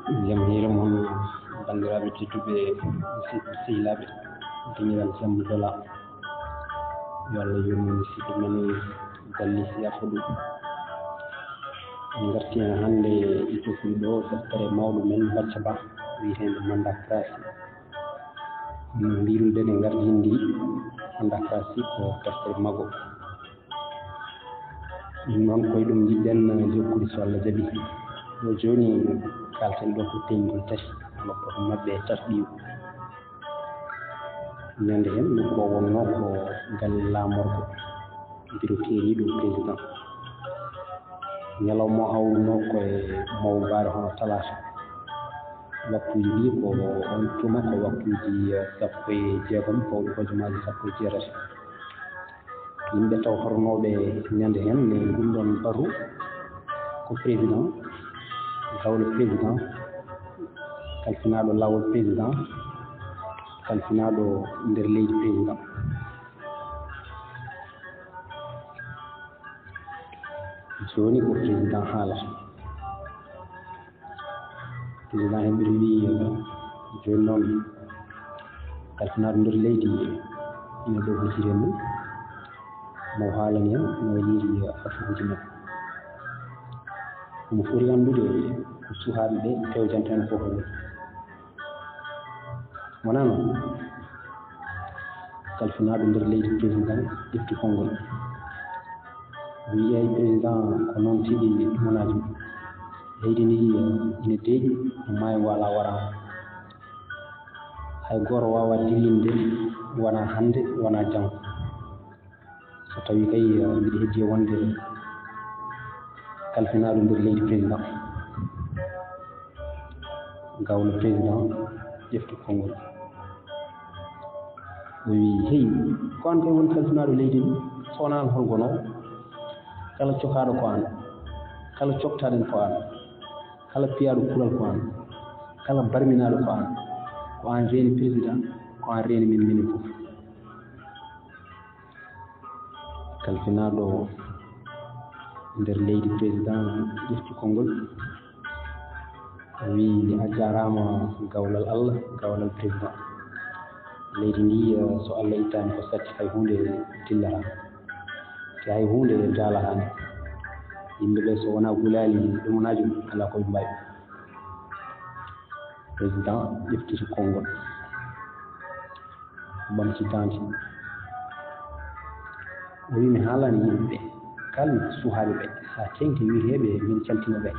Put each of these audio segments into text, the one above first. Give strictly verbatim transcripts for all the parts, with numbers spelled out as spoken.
Jam hiire mon, banndiraaɓe tedduɓe, musidɓe sehilaaɓe, deñiral Samba Dola. Yo Allah yurmo musidɗo men Galli Siya Fuɗu. En ngartii hannde e jokkude ɗo deftere mawɗo men Bacca Ba, wiyeteende Mandacratie. Hono mbiiruɗen en gardindi Mandacratie ko deftere mago. Ɗum noon koye ɗum njiɗɗen jokkude so Allah jaɓi. Ɗo jooni kalten ɗo ko teñgol tati, walla ko maɓɓe e tati ɗiw. Ñande heen ɗum ko wonnoo ko galle laamorgo, biro keeriiɗo président. Ñalawma o hawrunoo ko e mawbaare hono talaata. Waktuuji ɗi ko on tuma ko waktuuji sappo e jeegom pawɗi hojomaaji sappo e jeetati. Yimɓe tawtornooɓe ñande heen e ngulɗon batu ko président, gawlo président, kalfinaaɗo laawol président, kalfinaaɗo nder leydi président. Jooni ko président haalata. Président heen mbiɗo wiyi jooni noon kalfinaaɗo nder leydi ina ɗo hujjire mum, mo haalani en no waɗiri affaire uji makko. Omo foti anndude ko suhaaɓe ɓe pewjanta en fof woni. Wonaa noon, kalfinaaɗo nder leydi président ƴefti konngol. Wiyi, "Eey président, ko noon tigi ɗumanaaji mum. Leydi ndi ina deeƴi, no maayo ngo alaa waraama. Hay gooto waawaa dillinde, wonaa hannde, wonaa janngo." So tawii kay, eh, mbiɗa heddii e wonde kalfinaaɗo nder leydi président, gawlo président ƴefti konngol. O wiyi, "Hey, ko aan kay woni kalfinaaɗo leydi ndi, so wonaa aan hol gonoowo? Kala cokaaɗo ko aan, kala coktaaɗen ko aan, kala piyaaɗo kural ko aan, kala barminaaɗo ko aan, ko aan reeni président, ko aan reeni min, minen fof." Kalfinaaɗo nder leydi président ƴefti konngol, o wiyi, "A jaaraama gawlal Allah, gawlal président. Leydi ndi, eh, so Allah ittaani ko satti, hay huunde dillataa. Te hay huunde jaalataani. Yimɓe ɓe so wonaa gulaali ɗumanaaji mum, alaa ko ɓe mbaawi." Président ƴeftiti konngol, ɓamti daande. O wiyi, "Mi haalani yimɓe ɓe, kala suhaaɓe ɓe, haa teeŋti wiyeteeɓe min caltino ɓe."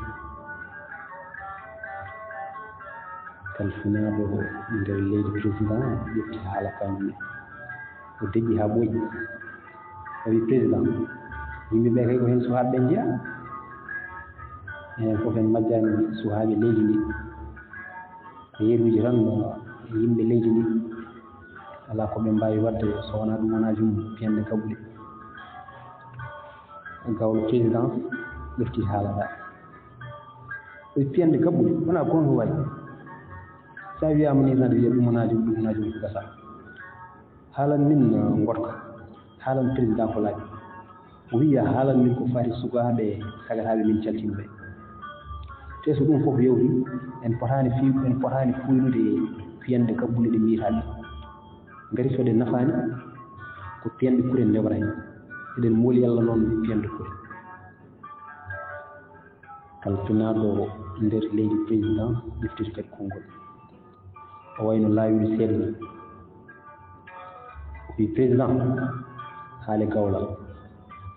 Kalfinaaɗo nder leydi président ƴefti haala kanum ne. O deƴƴi haa ɓooyi. O wiyi, "Président, yimɓe ɓe kay ko heen suhaaɓe ɓe njeyaa. Enen fof en majjaani suhaaɓe leydi ndi. Ko yeruuji tan e yimɓe leydi ndi. Alaa ko ɓe mbaawi waɗde so wonaa ɗumanaaji mum, piyande kaɓɓuɗe." Gawlo président ƴefti haala ka. O wiyi, "Piyande kaɓɓuɗe, wonaa ko honto waɗi? So a wiyaama nii tan, aɗa wiya ɗumanaaji mum, ɗumanaaji mum ko gasa. Haalan min, eh, ngoɗka. Haalan président ko laaɓi." O wiyi, "A haalan min ko faati sukaaɓe sagataaɓe min caltino ɓe. Te so ɗum fof yawti, en potaani fi-, en potaani fuynude piyande kaɓɓule ɗe mbiyataa ɗe. Ngati so ɗe nafaani, ko piyande kure ndewata heen. Eɗen mooli Yalla noon piyande kure." Kalfinaaɗo nder leydi président ƴeftiti kadi konngol. O wayno laawiiɗo seeɗa ni. O wiyi, "Président, haale gawlal.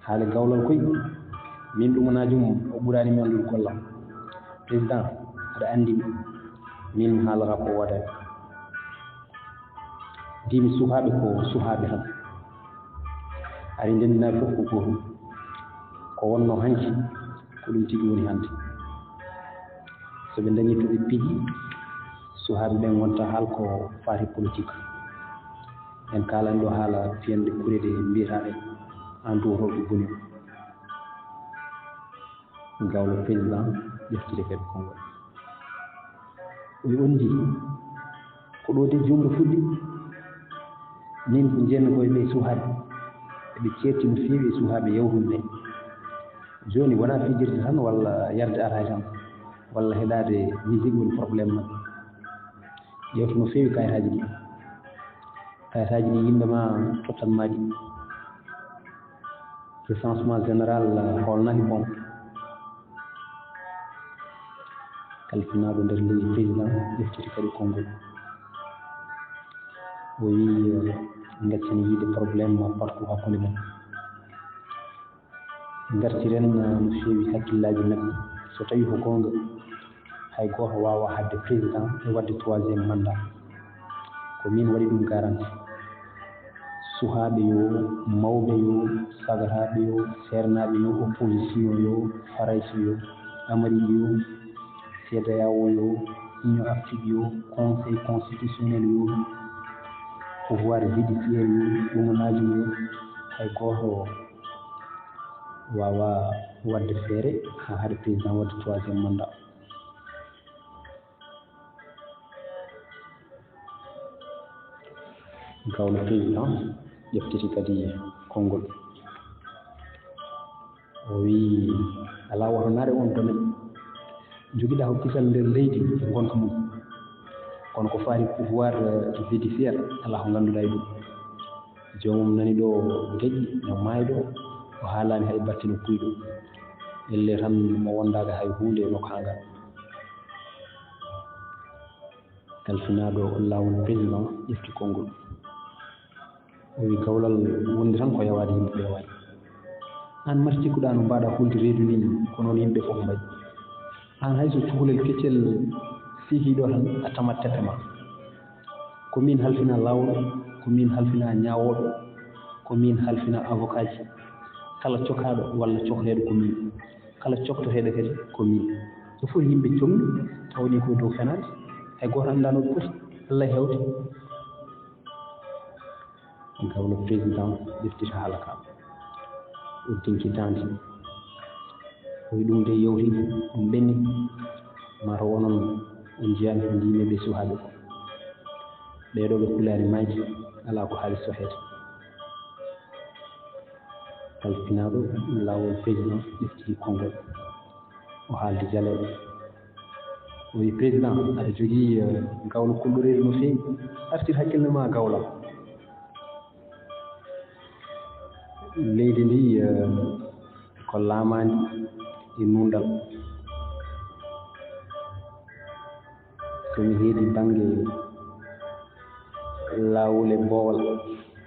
Haale gawlal koy, min ɗumanaaji mum o ɓuraani mi anndude gollal. Président, aɗa anndi mi, min mi haalata ko woodaani. Mbiimi suhaaɓe ko suhaaɓe tan. Ari ndenndinaaɓe fof ko gootum. Ko wonnoo hanki, ko ɗum tigi woni hannde. So ɓe ndañii to ɓe piji, suhaaɓe ɓen ngonta haal ko faati politique. En kaalani ɗo haala piyande kure ɗe mbiyataa ɗe, aan duwotooɓe boni." Gawlo président ƴeftiri kadi konngol. O wiyi, "On njii, ko ɗo de jumri fuɗɗi. Min ko njeemi ko e ɓe suhaaɓe. Eɓe ceerti no feewi e suhaaɓe yawtuɓe ɓe. Jooni wonaa fijirde tan walla yarde ataay tan. walla heɗaade musique woni problème maɓɓe. Ƴeewtu no feewi kayitaaji ɗi. Kayitaaji ɗi yimɓe ma tottan ma ɗi. Recensement général, euh, hoolnaaki bon. Kalfinaaɗo nder leydi président ƴeftiti kadi konngol. O wii, euh, ngaccen yiide problème partout hakkunde men. Ngartiren, uh, no feewi hakkillaaji men. So tawii ko goonga, hay gooto waawaa haɗde président e waɗde troisième mandat. Ko miin waɗi ɗum garanti. Suhaaɓe yo, mawɓe yo, sagaraaɓe yo, seernaaɓe yo, opposition yo, Farayse yo, Amérique yo, CEDEAO yo, Union Afrique yo, Conseil constitutionnel yo, pouvoir judiciaire yo, ɗumanaajo yo, hay gooto waawaa waɗde feere haa haɗa président waɗde troisième mandat. Gawlo président ƴeftiti kadi konngol. O wii, alaa woto naare on domaine. Jogiɗaa ko kisal nder leydi e ngonka mum. Kono ko faati pouvoir, eh, judiciaire, alaa ko ngannduɗaa e ɗum. Joomum nani ɗo geƴƴi, no maayi ɗo, o haalaani hay batte no puyɗo. Ellee tan mo wondaaka hay huunde e nokka ngal. Kalfinaaɗo laawol président ƴefti konngol. O wi, gawlal wondi tan ko yawaade yimɓe ɓe waay. Aan mati cikkuɗaa no mbaaɗa hulde reedu nii, ko noon yimɓe fof mbayi. Aan hay so cukalel keccel siikii ɗo tan, a tamat teppe ma. Ko miin halfina laawol, ko miin halfina ñaawooɓe, ko miin halfina avocat ji. Kala cokaaɗo walla cokreeɗo ko miin. Kala coktoreeɗo kadi ko miin. So foti yimɓe comni, tawni ko dow fenaande, hay gooto anndaa no ɓe poti. Allah hewte. Gawlo président ƴeftita haala ka. O tinki daande. O wi, ɗum de yawti, ɗum ɓenni. Mataw onon on njiyaani ko mbiimi ɓe suhaaɓe. Ɓee ɗoo ɓe kulaani maayde, alaa ko haali soheede. Kalfinaaɗo laawol président ƴefti konngol. O haaldi jaleeɗo. O wi, président, aɗa jogii, eh, gawlo kulɗo reedu no feewi. Artir hakkille ma gawlo. Leydi ndi, eh, ko laamaandi e nundal. So mi heedi bannge laawol e boowal,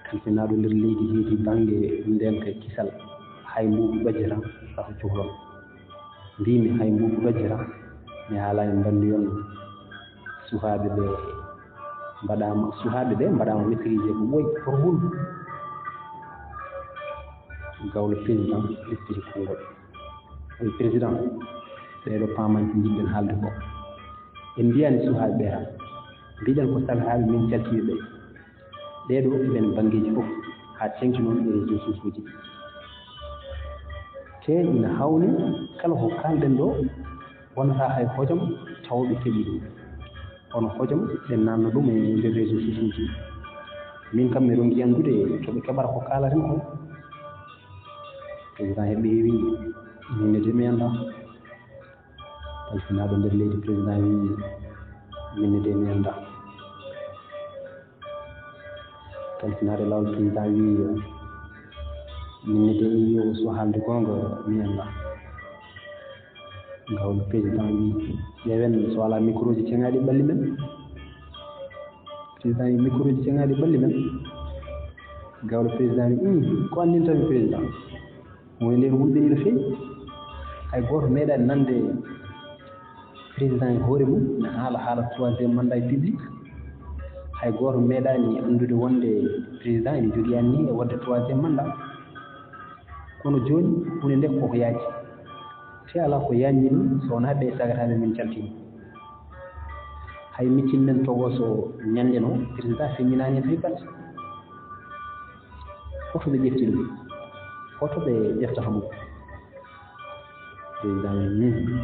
kalfinaaɗo nder leydi heedi bannge ndeenka e kisal, hay mbuubu ɓajjata saha cukalon. Mbiimi hay mbuubu ɓajjata, mi haalaani mbanndi on suhaaɓe ɓe mbaɗaama, suhaaɓe ɓe mbaɗaama maîtrisé ko ɓooyi, hoto hul. Gawlo président ƴeftiti konngol. O wi, président, ɓee ɗoo paamaani ko njiɗ-ɗen haalde ko. En mbiyaani suhaaɓe ɓee tan. Mbiɗen ko sagataaɓe min caltiiɓe ɓee. Ɓee ɗoo mbiɗen banngeeji fof haa teeŋti noon e réseaux sociaux ji. Te ina hawni kala ko kaalɗen ɗoo wonata hay hojom tawa ɓe keɓii ɗum. Kono hojom ɓe naatna ɗum e nder réseaux sociaux ji. Min kam mi ronki anndude to ɓe keɓata ko kaalaten ko. Président heɓi heewi, min ne de mi anndaa. Kalfinaaɗo nder leydi président wi, min ne de mi anndaa. Kalfinaaɗo laawol président wi, min ne de yo so haalde goonga mi anndaa. Gawlo président wi, ƴeewen so alaa micro ji ceŋaaɗi ɓalli men. Président wi, micro ji ceŋaaɗi ɓalli men. Gawlo président wi, ii, ko anndinta mi président? Mo e nder wulɓini no feewi. Hay gooto meeɗaani nande président e hoore mum ne haala haala troisième mandat e public. Hay gooto meeɗaani anndude wonde président ene jogii anniya e waɗde troisième mandat. Kono jooni, huunde nde koko yaaji. Te alaa ko yaajni ɗum so wonaa ɓee sagataaɓe min caltii. Hay mitin men togo so ñande no, président feññinaani heen hay batte. Hoto ɓe ƴefti ɗum? Hoto ɓe ƴeftata ɗum? Président wi, hmm,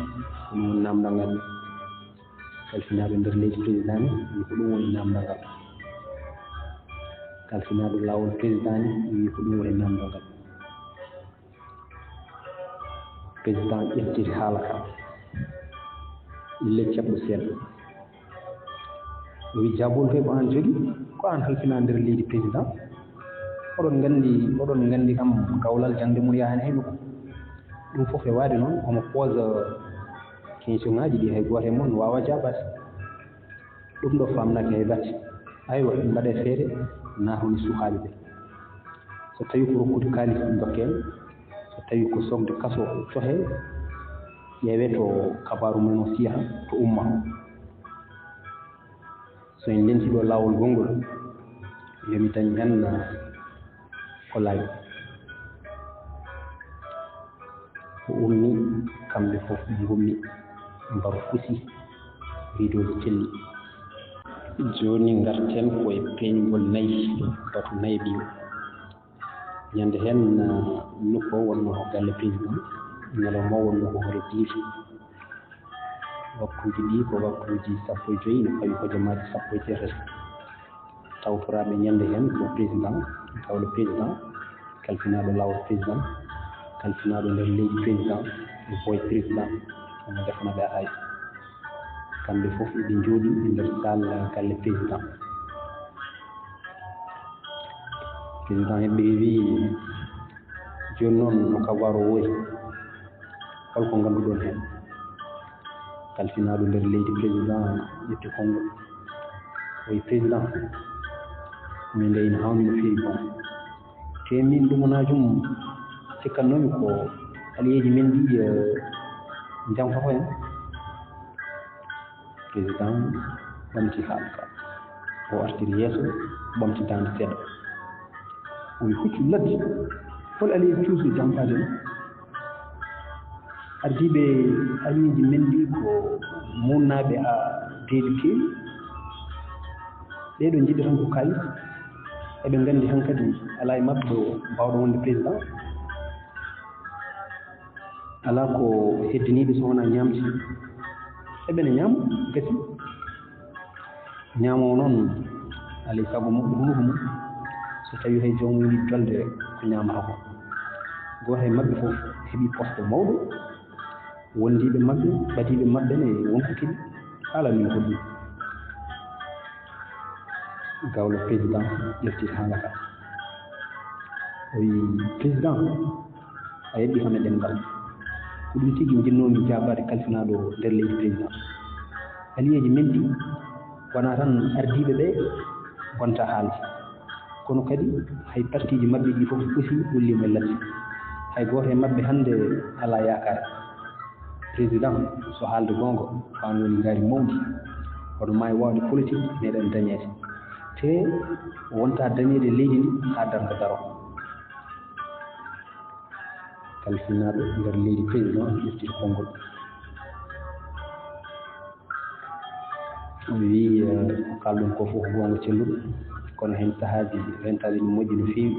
ko ɗum woni naamndal ngal. Kalfinaaɗo nder leydi président wi, ko ɗum woni naamndal ngal. Kalfinaaɗo laawol président wi, ko ɗum woni naamndal ngal. Président ƴeftiti haala ka. Ille ceɓɗo seeɗa. O wi, jaabol toy ko aan jogi? Ko aan halfinaa nder leydi président? Oɗon nganndi, oɗon nganndi kam kawlal jaŋde mum yahaani hay nokku. Ɗum fof e waade noon, omo poosa question ŋaaji ɗi hay gooto e mon waawaa jaabaade. Ɗum ɗo faamnaaki hay batte. Aywa, mbaɗee feere, naatnon e suhaaɓe ɓe. So tawii ko rokkude kaalis, ndokkee. So tawii ko sokde kaso, cohee. Ƴeewee to kabaaru men o siyata, to umma. So en lenti ɗo laawol gongol, yo mi dañ heen ko laaɓi. O ummi, kamɓe fof ɓe ngummi, mbaru fusi, rideau telli. Jooni ngarten ko e peeñgol nayi, batu nayi ɗi. Ñande heen, ah, nokku o wonnoo ko galle président, ñalawma o wonnoo ko hoore diir. Waktuuji ɗi ko waktuuji sappo e joy, ina fawi hojomaaji sappo e jeetati. Tawtoraaɓe ñande heen ko président, gawlo président, kalfinaaɗo laawol président, kalfinaaɗo nder leydi président, e boy président, omo defana ɓe ataaya. Kamɓe fof eɓe njooɗii e nder salle galle président. Président heɓɓe e wii, jooni noon no kabaru o woori, holko ngannduɗon heen? Kalfinaaɗo nder leydi président ƴetti konngol. O wi, président, min de ina hawni no feewi boom. Te min ɗumanajum cikkatnoomi ko aliyeeji men ɗi, eh, njamfata en. Président ɓamti haala ka. O artiri yeeso, ɓamti daande seeɗa. O wi, huccu ladde, hol aliyeeji cuusɗo jamfaade en? Ardiiɓe aliyeeji men ɗi ko muunnaaɓe haa deedi keewi. Ɓee ɗo njiɗa tan ko kaalis. Eɓe nganndi hankadi alaa e maɓɓe ɗo mbaawɗo wonde président. Alaa ko heddiniiɓe so wonaa ñaamde. Eɓe ne ñaama, gasi. Ñaamoowo noon, alaa e sago moƴƴo hunuko mum. So tawii hay joomum yiɗi dolde ko ñaamata ko. Gooto e maɓɓe fof heɓi poste mawɗo. Wondiiɓe maɓɓe, ɓadiiɓe maɓɓe ne won ko keɓi. Haala min ko ɗum. Gawlo président ƴefti haala ka. O wi, président, a yeɗɗi kam e ɗemngal. Ko ɗum tigi njinnoomi jaabaade kalfinaaɗo nder leydi président. Aliyeeji men ɗi wonaa tan ardiiɓe ɓe ngonta haalde. Kono kadi hay partiiji maɓɓe ɗi fof aussi ɓulliima e ladde. Hay gooto e maɓɓe hannde alaa yaakaare. Président, so haalde goonga, ko aan woni ngaari mawndi. Hono maawi waawde politique, meeɗen dañeede. Te wonta dañeede leydi ndi haa darnga daro. Kalfinaaɗo nder leydi président ƴefti konngol. O wii, eh, ko kaalɗon ko fof ko goonga celluɗo, kono heen sahaaji rentaaji no moƴƴi no feewi.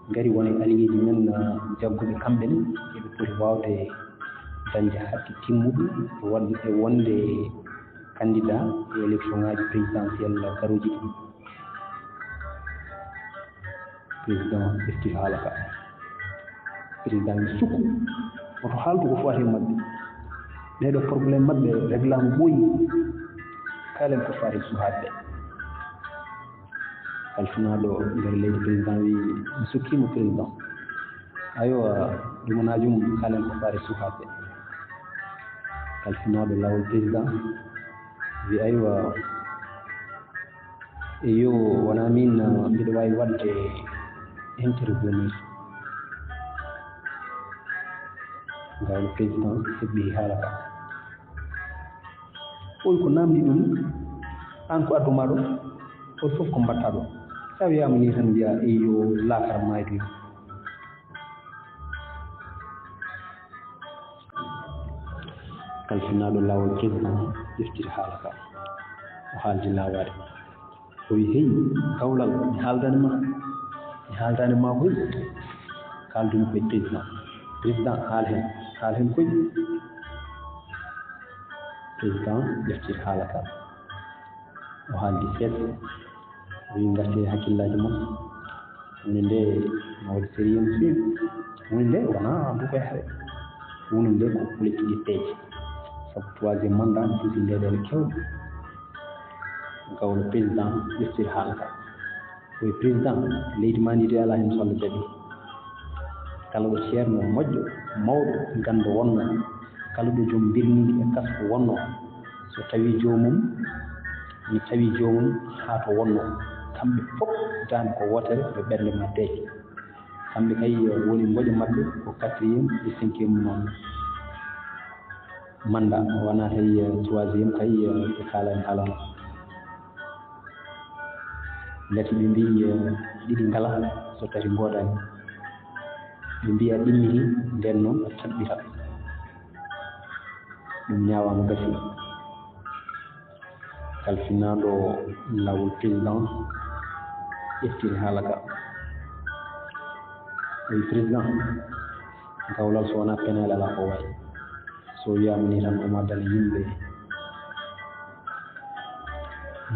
Ngari wona e aliyeeji men, eh, jagguɓe kamɓe ne, eɓe poti waawde dañde hakke timmuɗo e won-, e wonde candidat e élection ŋaaji présidentielle garooji ɗi. Président ƴefti haala ka. Président ina sukku, woto haaldu ko faati e maɓɓe. Ɗee ɗoo problème maɓɓe reglaama ɓooyi. Kaalen ko faati e suhaaɓe ɓe. Kalfinaaɗo nder leydi président wi, mi sukkiima président. Aywa, ɗumanajum kaalen ko faati e suhaaɓe ɓe. Kalfinaaɗo laawol président wi, aywa, Eyo, wonaa miin, ah, mbiɗo waawi waɗde intervenir. Ngam président heɓɓi haala ka. On ko naamndi ɗum, aan ko addu maa ɗo, on fof ko mbaɗtaa ɗo. So a wiyaama nii tan mbiyaa, eyo, laakara maayde. Kalfinaaɗo laawol président ƴeftiri haala ka. O haaldi laawaade. O wi, hey, kawlal, mi haaldani ma. Mi haaldani ma koy. Kaaldumi koye président. Président, haal heen. Haal heen koy. Président ƴeftiri haala ka. O haaldi seeɗa, o wi, ngartee hakkillaaji mon. Huunde nde no waɗi sérieux no feewi. Huunde nde wonaa ndu ko yahre. Huunde nde ko politique e peeje. Sabu troisième mandat, ɗum ko leyɗeele keewɗe. Gawlo président ƴeftiri haala ka. Ko e président, leydi maa ndi de alaa heen so Allah jaɓi. Kala ɗo ceerno moƴƴo, mawɗo, ganndo wonnoo, kala ɗo joom mbirniindi e kasko wonnoo, so tawii joomum, mi tawii joomum haa to wonnoo, kamɓe fof daande ko wootere, ɓe ɓernde maa deeƴa. Kamɓe kay woni ngoƴa maɓɓe ko quatrième e cinquième mandat, wonaa kay troisième kay ɓe kaalani haala. Ngati ɓe mbii ɗiɗi ngala so tati ngoodaani. Ɓe mbii a ɗimmiti, ndeen noon a caɗɓita. Ɗum ñaawaama gasi. Kalfinaaɗo laawol président ƴeftiri haala ka. O wi président, gawlal so wonaa penaale alaa ko wayi. So wiyaama ni tan omo addana yimɓe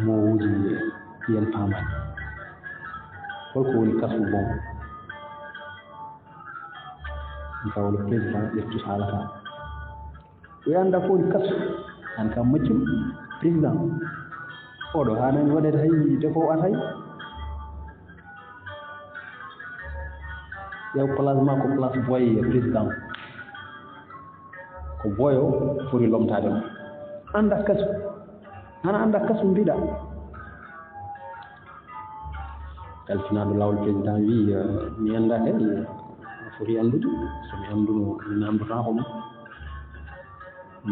moowuuji ɗi en paamaani. Holko woni kasu bon? Gawlo président ƴefti haala ka. Ɓe annda ko woni kasu. An kam maccuɗo président. Oɗo haanani waɗede hay defo at hay. Ƴeew place ma ko place boye président. Ko boyo foti lomtaade mo. Annda kasu. Hana annda kasu mbiɗa. Kalfinaaɗo laawol président wi, eh, mi annda kay, a foti anndude. So mi annduno, mi namdotaako mo.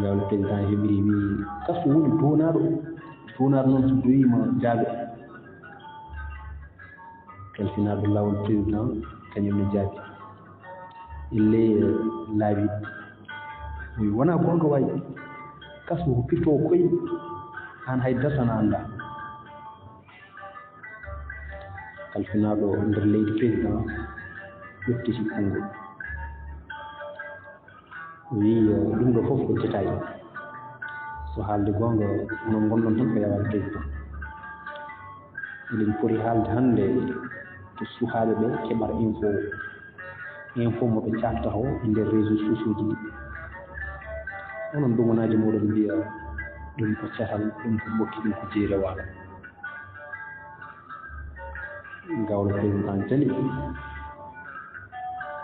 Laawol président heɓiri wi, kasu woni duunaaɗo. Duunaaɗo noon so duwiima jaabe. Kalfinaaɗo laawol président kañum ne jaabi. Ille laabi. Wi wonaa goonga waay. Kasu ko pirtoowo koy. Aan hay dasa na annda. Kalfinaaɗo nder leydi président ƴetti sikkungol. O wiyi, eh, ɗum ɗo fof ko détail. So haalde goonga, onon ngonɗon tan ko yawal président. Eɗen poti haalde hannde ko sukaaɓe ɓe keɓata info, info mo ɓe caaktata o e nder réseau sociaux ji ɗi. Onon ɗumanaaji moɗon mbiya ɗum ko catal, ɗum ko bokki, ɗum ko jeere waalo. Gawlo président jali.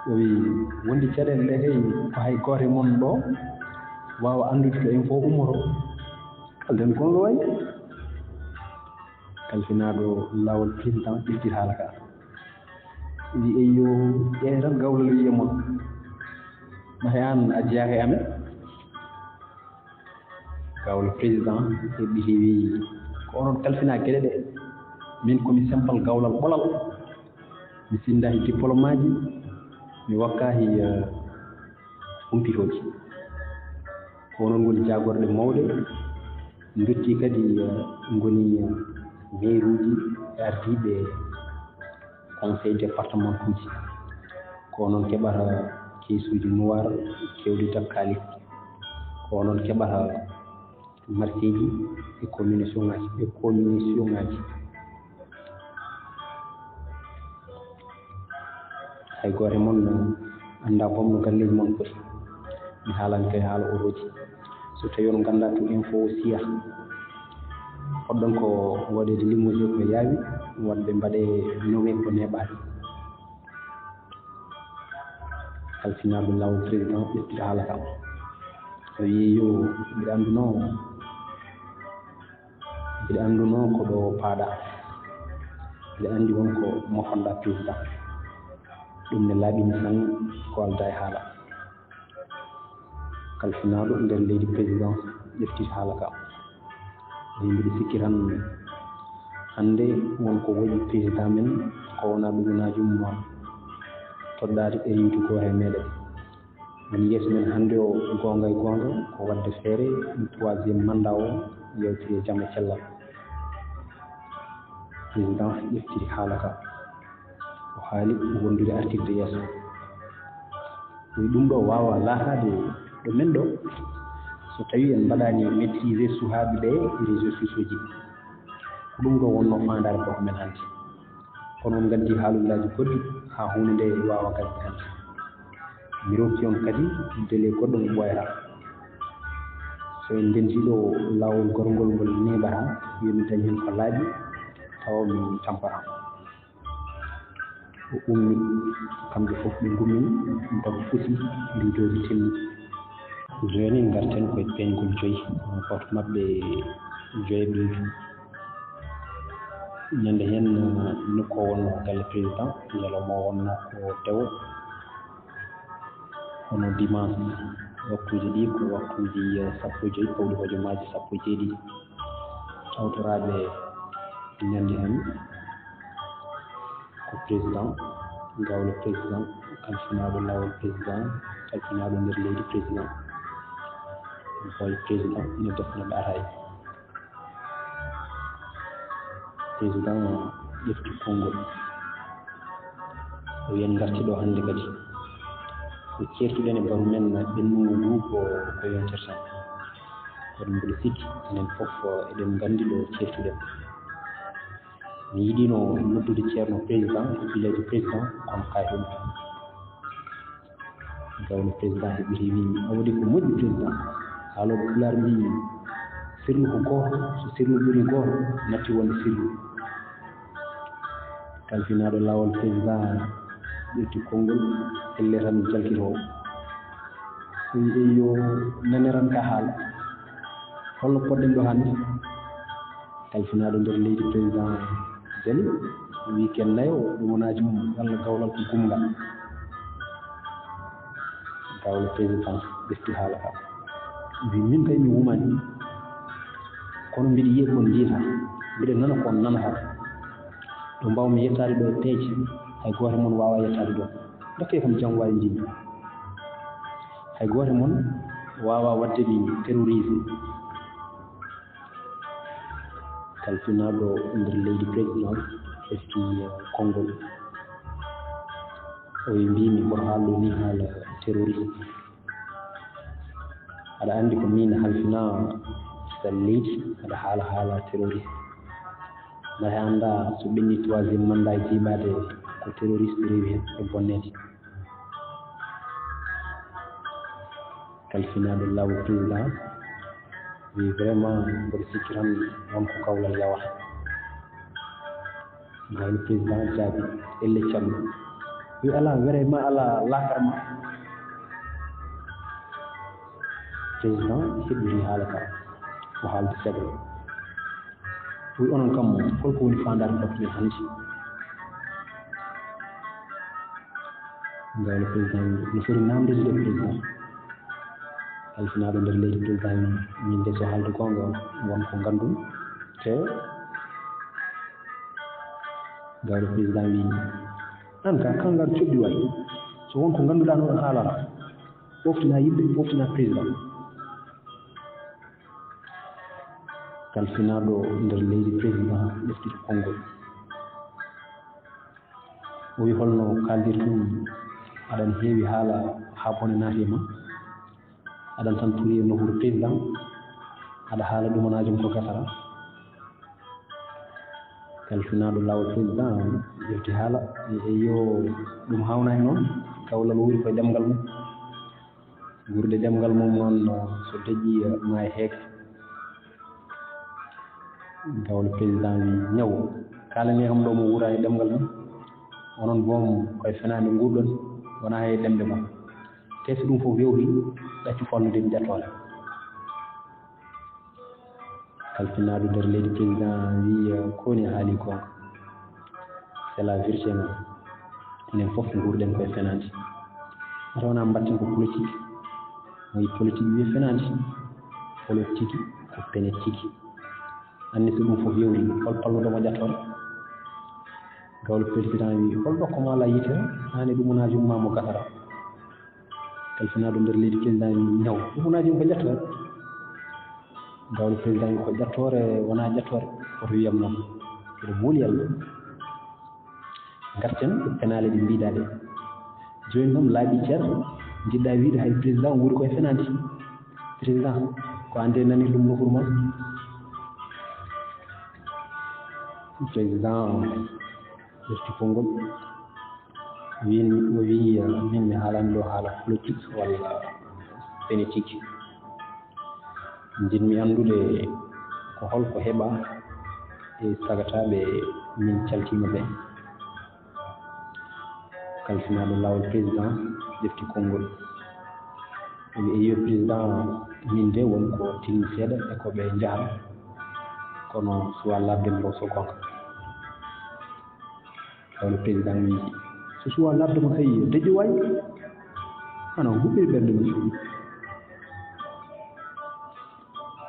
O wi, wondi caɗeele ɗe kay, ko hay gooto e mon ɗo waawa anndude to info ummoto. Kalden gonga wayi. Kalfinaaɗo laawol président ƴefti haala ka. Wi, eyyo, ƴeewe tan gawlo wiye mon. Mate an a jeyaaka e amen. Gawlo président heɓɓiti wi, ko onon kalfina geɗe ɗe. Min komi simple gawlal ɓolal. Mi sinndaaki diplôme aji, mi wakkaaki, eh, humpitooji. Ko onon ngoni jaagorɗe mawɗe, ndotti kadi, eh, ngoni, eh, maire uji e ardiiɓe conseil départemental uji. Ko onon keɓata keesuuji noir, kewɗi takkaali. Ko onon keɓata marché ji e communication ngaji, e communication ngaji. Hay gooto e mon annda boom no galleeji mon poti. Mi haalani kay haala orooji. So tawi on ngannda to info o siya, poɗɗon ko waɗeede limogé ko yaawi, waɗde mbaɗe nowe ko neeɓaani. Kalfinaaɗo laawol président ƴettita haala kam. O wiyi yo, mbiɗa annduno, mbiɗa annduno ko ɗo paaɗa. Mbiɗa anndi won ko mofanɗa président. Ɗum ne laaɓi mi tan ko alda e haala. Kalfinaaɗo nder leydi président ƴefti haala ka. Wi mbiɗa sikki tan hannde won ko waɗi président men ko wona ɗumanaaji mum toɗɗaade e yimɓe gooto e meɗen. Woni yeeso men hannde o goonga e goonga ko waɗde feere troisième mandat o yawtiri e jam e cellal. Président ƴeftiri haala ka. O haali wondude artirde yeeso. Ɗum ɗo waawa laataade ɗo men ɗo, so tawii en mbaɗaani maîtriser suhaaɓe ɓe e réseaux sociaux ji. Ko ɗum ɗo wonnoo faandaare ɗo men hannde. Kono on nganndi haalullaaji goɗɗi haa huunde nde waawa gasde hannde. Mi rokki on kadi délai goɗɗo mo ɓooyataa. So en ndenti ɗo laawol gorngol ngol neeɓata, yo mi dañ heen ko laaɓi, tawa mi tampata. O ummi, kamɓe fof ɓe ngummi, doga fusi, riidooji timmi. Jooni ngarten koye peeñgol joyi, gooto maɓɓe joye ɓeydu. Ñande heen, nokku o wonnoo ko galle président, ñalawma o wonnoo ko dewo, kono dimanche, waktuuji ɗi ko waktuuji, eh, sappo e joyi, pawɗi hojomaaji sappo e jeeɗiɗi. Tawtoraaɓe ñande heen ko président, gawlo président, kalfinaaɗo laawol président, kalfinaaɗo nder leydi président, boy président, ina defna ɓe araay. Président ƴefti konngol. O wiyi en ngarti ɗo hannde kadi. Ko ceertuɗen e baru men ɓennugu ngu ko, ko yontirta. Kono mboɗo sikki enen fof eɗen nganndi ɗo ceertuɗen. Mi yiɗino noddude ceerno président, e village président, kono ka hewti. Gawno président heɓiri wi, awdi ko moƴƴi président. Haalooɓe pulaar mbi, sirlu ko gooto, so sirlu ɓuri gooto, natti wonde sirlu. Kalfinaaɗo laawol président ƴetti konngol, elle tan jalkitoo. O wi, "Eyyo, naniran ka haala. Holno poɗɗen ɗo hannde?" Kalfinaaɗo nder leydi, président Jali, wi, "Ken nayo, ɗumanaaji mum, walla gawlal ko gumngal." Gawlo président ɓefti haala ka. Wi, "Min kay mi wumani, kono mbiɗa yiya kon njiita, mbiɗa nana kon nanata. Ɗo mbawmi yettaade ɗo e peeje, hay gooto mon waawa yettaade ɗo. Dokke kam jam wawi njimi. Hay gooto mon waawa waɗde mi terrorisé." Kalfinaaɗo nder leydi président ƴefti konngol. O wi, "Mbimi mboɗo haala ɗo ni haala terrorisme. Aɗa anndi ko min halfinaa sa leydi, aɗa haala haala terrorisme. Mbay a anndaa so ɓenni troisième mandat e jiiɓaade ko terroriste rewi heen e bonneede." Kalfinaaɗo laawol président wi, "Vraiment, mboɗo sikki tan won ko kawlal yawata." Gawlo président jaabi, elle callu. Wi, "Alaa, were ma alaa, laakar ma." Président heɓiri haala ka, o haaldi seeɗa. Wi, "Onon kam, holko woni faandaare batte men hannde?" Gawlo président wi, "No foti namndeede de président." Kalfinaaɗo nder leydi président wi, "Min de so haalde goonga won ko nganndumi." Te gawlo président wi, "Aan ka, kan ngar coɓɗi waay. So won ko ngannduɗaa noon haalana. Ɓoftina yimɓe, ɓoftina président." Kalfinaaɗo nder leydi président ƴeftiti konngol. O wi, "Holno kaaldirton? Aɗan heewi haala haa bone naati e ma. Aɗan tan turi e nofuru président. Aɗa haala ɗumanaajo ko gasata." Kalfinaaɗo laawol président ƴefti haala. Eyyo, ɗum haawnaani noon. Kawlal wuuri koye ɗemngal mum. Guurɗe ɗemngal mum noon, so deƴƴi, maayi heek. Gawlo président wi, "Ñaw, kaalane kam ɗo mo wuura e ɗemngal mum. Onon boom koye fenaande nguurɗon, wonaa e ɗemɗe mon. Te so ɗum fof yawti, ɗaccu fallude mi ƴattoore." Kalfinaaɗo nder leydi président wi, "Ko woni haali ko? C'est la vérité non. Enen fof nguurɗen koye fenaande. Wata wona mbatten ko politique. Mo yi politique wiye fenaande. Politique ko pene tigi. Anni so ɗum fof yawti, hol palluɗo mo ƴattoore?" Gawlo président wi, "Hol ɗo ko maa la yitere? Haani ɗumanaaji ma mo gasata." Kalfinaaɗo nder leydi président wi, "Ñaw, ɗumanaaji ko ƴattoore." Gawlo président wi, "Ko ƴattoore, wonaa ƴattoore." Oto wiyam noon. Eɗo mooli Yalla. Ngarten e penaale ɗe mbiɗaa ɗe. Jooni noon laaɓi cer, njiɗɗaa wiide hay président wuuri koye fenaande. Président, ko aan de nanir ɗum nofuru ma. Président ƴefti konngol. Wiin, o wii, "Min mi haalani ɗo haala politique walla pene tigi." Njiɗmi anndude ko holko heɓaa e sagataaɓe min caltiima ɓe. Kalfinaaɗo laawol président ƴefti konngol. O wi'i, "Eyyo, président, min de won ko tilmi seeɗa e ko ɓe njahata, kono suwaa labde mbo so goonga." Laawol président wi'i, "So suwaa labde mo, sey deƴƴo waay, ana huɓɓiri ɓernde mum."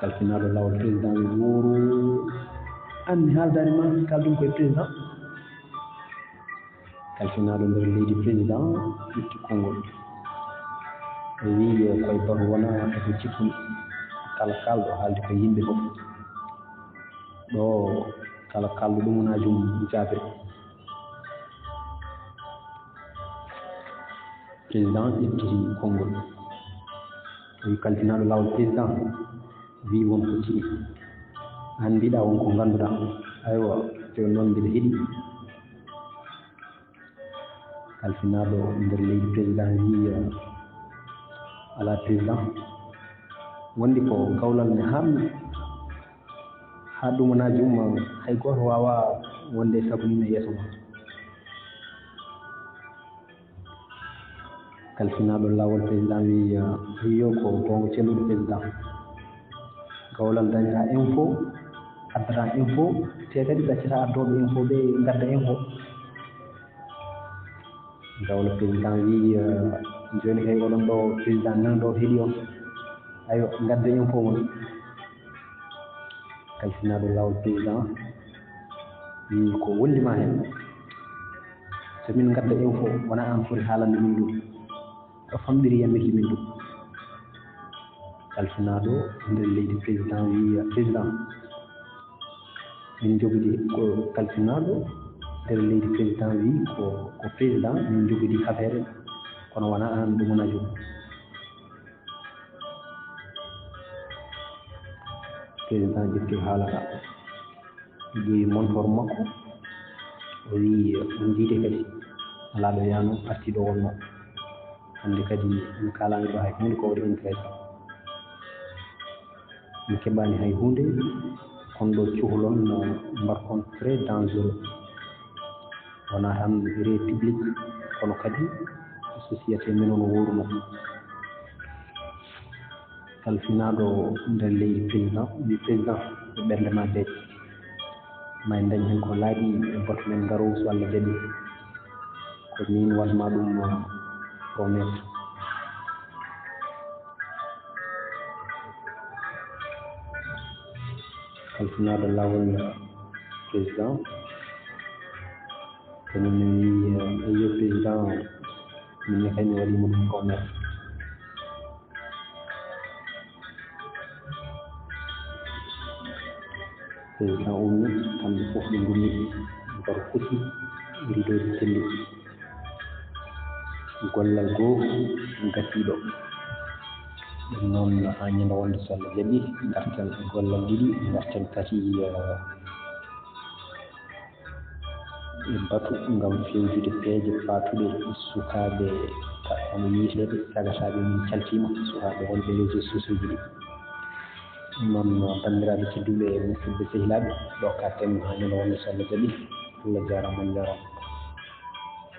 Kalfinaaɗo laawol président wi'i, "Woro, an mi haaldaani ma, kaalɗum koye président." Kalfinaaɗo nder leydi président ƴetti konngol. O wi'i, "Koye batu wonaa e ko cikkumi. Kala kaalɗo haaldi ko yimɓe fof. Ɗo kala kaalɗo ɗumanaajo mum jaabir." Président ƴetti konngol. O wi'i, "Kalfinaaɗo laawol président wi'i won ko ciɗi. An mbiɗa won ko ngannduɗaa. Aywa, jooni noon mbiɗa heɗi." Kalfinaaɗo nder leydi président wi'i, "Alaa président. Wondi ko gawlal ne haamni. Haa ɗumanaaji umma hay gooto waawaa wonde e sago mum e yeeso ma." Kalfinaaɗo laawol président wi'i, "Eyyo, ko goonga celluɗo président. Gawlal dañata info, addata info, te kadi ɗaccata addooɓe info ɓe ngadda info." Gawlo président wi'i, "Jooni kay oɗon ɗo président nan ɗo heɗi on. Ayo, ngadde info mon." Kalfinaaɗo laawol président wi'i, "Ko wondi ma heen. So min ngadda info, wona aan foti haalande min ɗum. Ɗo famɗiri yammirki min ɗum." Kalfinaaɗo nder leydi président wi'i, "Président, min njogidi ko kalfinaaɗo nder leydi président wi'i ko, ko président min njogidi affaire, kono wona aan ɗum wona jogii." Président ƴetti haala ka. Ƴeewi montor makko, o wi'i, "On njiide kadi, alaa ɗo yaano, arti ɗo wonno. Hannde kadi, on kaalaani ɗo hay huunde ko waɗi intéressé. On keɓaani hay huunde, kon ɗo cuhlon no mbarkon très dangereux. Wonaa tan république, kono kadi société men on wowruno." Kalfinaaɗo nder leydi président, wi président, ko ɓernde ma deeƴ. Ma en dañ heen ko laaɓi e batu men garoowu so Allah jaɓi. Ko min waɗma ɗum promesse. Kalfinaaɗo laawol président, ko min min wi, eh, yo président, min ne kay mi waɗi mo ɗum promesse. Président ummi, kamɓe fof ɓe ngummi, ɓe mbaru fusi rideau de telli. Gollal goo gasiiɗo. Ɗum noon, haa ñande wonde so Allah jaɓi, ngarten gollal ɗiɗi, ngarten kadi, eh, e batu ngam fewjude peeje paatuɗe sukaaɓe, ka-, hono yiiteede sagataaɓe min caltiima, sukaaɓe wonɓe réseaux sociaux ji ɗi. Ɗum noon, banndiraaɓe tedduɓe, musidɓe sehilaaɓe, ɗo ka temu haa ñande wonde so Allah jaɓi. Allah jaaraama, on njaaraama.